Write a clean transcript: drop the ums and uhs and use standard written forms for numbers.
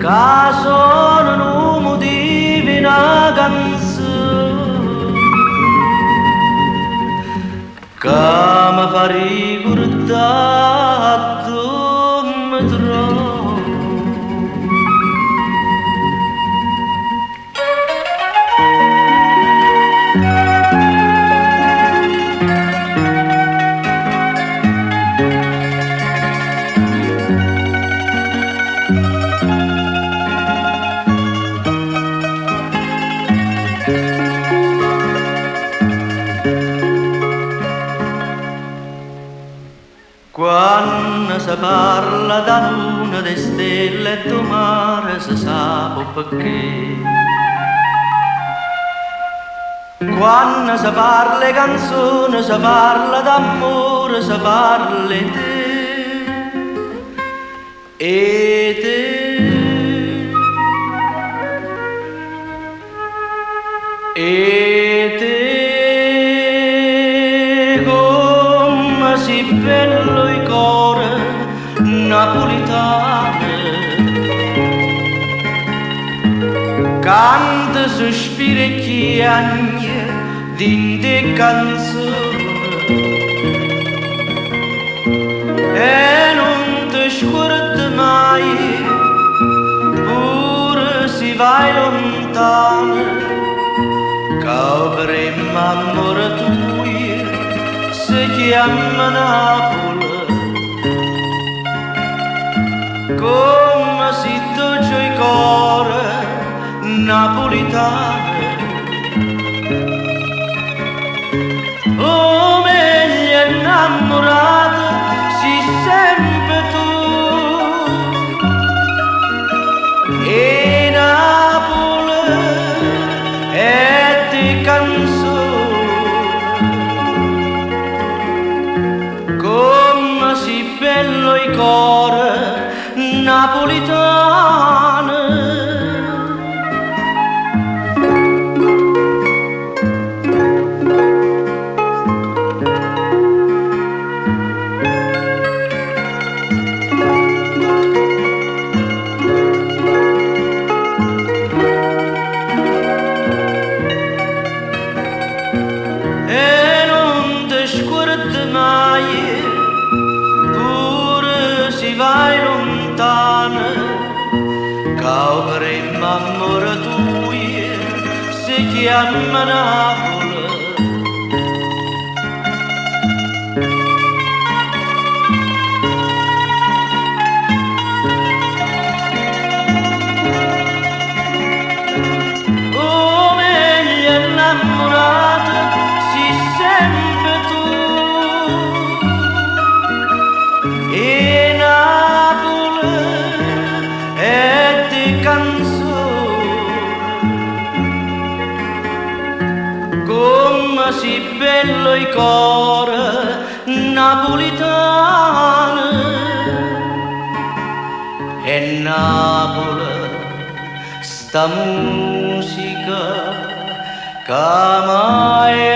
Ca sona nu motivo 'e na canzone Ca me fa ricurdà addò me trovo. Quanno se parla d' 'a luna, d' 'e stelle e d' 'o mare se sape 'o pecché. Quanno se parla 'e canzone, se parla d'ammore, se parla 'e te. 'E te. 'E te. Comme si bello 'e core napulitano. Canta, suspira e chiagne dint' 'e canzone. E nun te scuorde maje, pure si vai luntano, ca 'o primmo ammore tujo se chiamma Napule. Comme si doce 'e core napulitano. 'O meglio 'nnammurato si sempe tu. E Napule è di canzone. Comme si bello 'e core napulitano. E nun te scuorde maje, pure si vai luntano, ca 'o primmo ammore tujo se chiamma Napule. 'O meglio 'nnammurato si sempe tu. E Napule è di canzone. Comme si bello 'e core napulitano. E Napule sta musica ca m'hai